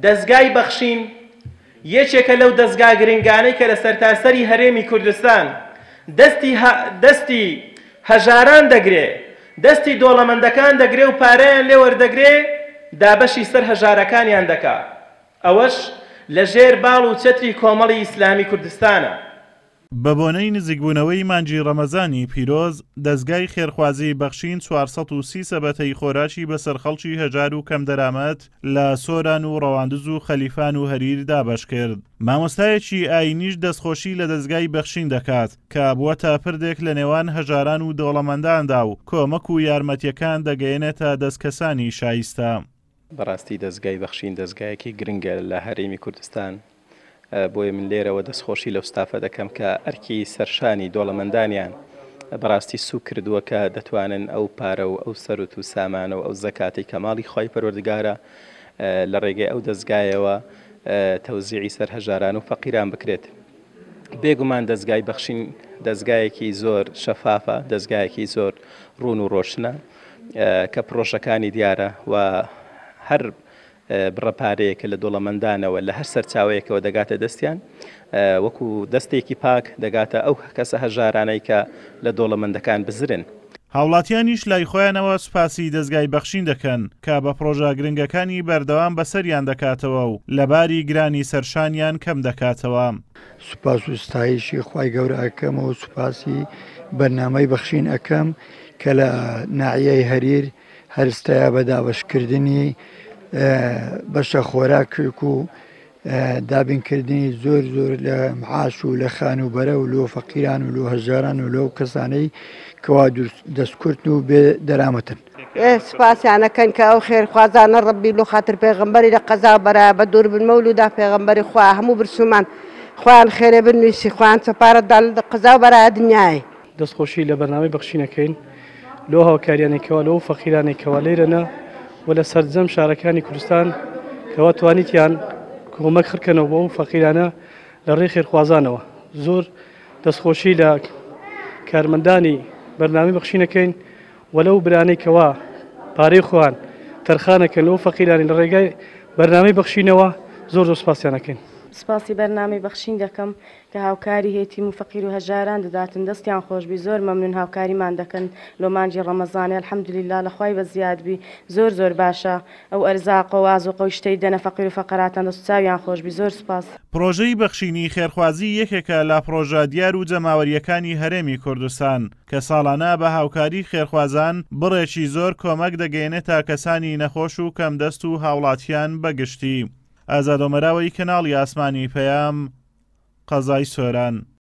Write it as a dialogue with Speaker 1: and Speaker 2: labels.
Speaker 1: دەزگای بەخشین یەکێکە لەو دەزگا گرنگانەی کە لە سەرتاسەری هەرێمی کوردستان دەستی دەستی هەژاران دەگرێ، دەستی دۆڵەمەندەکان دەگرێ و پارەیان لێ وەردەگرێ دابەشی سەر هەژارەکانیان دەکا، ئەوەش لە ژێر باڵ و چەتری کۆمەڵی ئیسلامی کوردستانە.
Speaker 2: بەبۆنەی نزیکبوونەوەی مانگی ڕەمەزانی پیرۆز، دەزگای خێرخوازیی بەخشین 430 سەبەتەی خۆراکی بەسەر خەڵکی هەژار و کەمدەرامەت لە سۆران و ڕەواندز و خەلیفان و هەریر دابەشکرد. مامۆستایەکی ئایینیش دەستخۆشی لە دەزگای بەخشین دەکات کە بووەتە پردێک لە نێوان هەژاران و دەوڵەمەنداندا و کۆمەک و یارمەتییەکان دەگەیەنێتە دەست کەسانی شایستە.
Speaker 3: بەڕاستی دەزگای بەخشین دەزگایەکی گرنگە لە هەرێمی کوردستان، بۆیە من لێرەوە دەستخۆشی لەو ستافە دەکەم کە ئەرکی سەرشانی دۆڵەمەندانیان بەڕاستی سوک کردووە کە دەتوانن ئەو پارە و ئەو سەروت و سامانە و ئەو زەکاتەی کە ماڵی خوای پەروەردگارە لە ڕێگەی ئەو دەزگایەوە تەوزیعی سەر هەژاران و فەقیران بکرێت. بێگومان دەزگای بەخشین دەزگایەکی زۆر شەفافە، دەزگایەکی زۆر ڕوون و ڕۆشنە کە پڕۆژەکانی دیارە و هەر بڕە پارەیەک کە لە دۆڵەمەندانەوە لە هەر سەرچاوەیەکەوە دەگاتە دەستیان وەکو دەستێکی پاک دەگاتە ئەو کەسە هەژارانەی کە لە دۆڵەمەندەکان بزرن.
Speaker 2: هاوڵاتیانیش لای خۆیانەوە سوپاسی دەزگای بەخشین دەکەن کە بە پڕۆژە گرنگەکانی بەردەوام بەسەریان دەکاتەوە و لە باری گرانی سەرشانیان کەم دەکاتەوە.
Speaker 4: سوپاس و ستایشی خوای گەورە ئەکەم و سوپاسی بەرنامەی بەخشین ئەکەم کە لە ناحیەی هەریر هەرستایە بە دابەشکردنی بەشە خۆراکێک و دابینکردنی زۆر زۆر لە معاش و لە خانووبەرە و لۆ فەقیران و لۆ هەژاران و لەو کەسانەی کەوا دەستکورتن و بێ دەرامەتن.
Speaker 5: سوپاسیانەکەن کە ئەو خێرخوازانە ڕەبی لۆ خاتر پێغەمبەری لە قەزا و بەرا بە دوور بن مەولودا پێغەمبەری خوا هەموو برسومان خوایان خێرێ بنویسی خوایان چەپارە دا لە قەزا و بەرا دنیای.
Speaker 6: دەست خۆشی لە بەرنامەی بەخشین ئەکەین لۆ هاوکاریانەی کەوا لۆ ئەو فەقیرانەی کەوا لەیرەنە و لە سەرجەم شارەکانی کوردستان کەوا توانیتیان کۆمەک خرکەنەوە بۆ ئەو فەقیرانە لە ڕێی خێرخوازانەوە زۆر دەستخۆشی لە کارمەندانی بەرنامەی بەخشین ئەکەین و لەو برانەی کەوا پارەی خۆیان تەرخانەکەن لۆ فەقیرانی لە ڕێگای بەرنامەی بەخشینەوە زۆر زۆر سوپاسیان ئەکەین.
Speaker 7: سوپاسی بەرنامەی بەخشین دەکەم کە هاوکاری هێتیم و فەقیر و هەژاران دەداتن دەستیان خۆشبی زۆر مەمنون هاوکاریمان دەکەن لۆ مانگی ڕەمەزانێ الحمدللە لە خوای بەزیاد بی زۆر زۆر باشە ئەو ئەرزاقە و ئازوقە و شتەی دەنە فەقیر و فەقەراتان دەست و چاویان خۆشبی زۆر سوپاس.
Speaker 2: پڕۆژەی بەخشینی خێرخوازی یەکێکە لە پڕۆژە دیار و جەماوەرییەکانی هەرێمی کوردستان، کە ساڵانە بە هاوکاری خێرخوازان بڕێکی زۆر کۆمەک دەگەیەنێتە کەسانی نەخۆش و کەمدەست و هاوڵاتیان بە گشتی. ئازاد ئۆمەراوەی کەناڵی ئاسمانی پەیام، قەزای سۆران.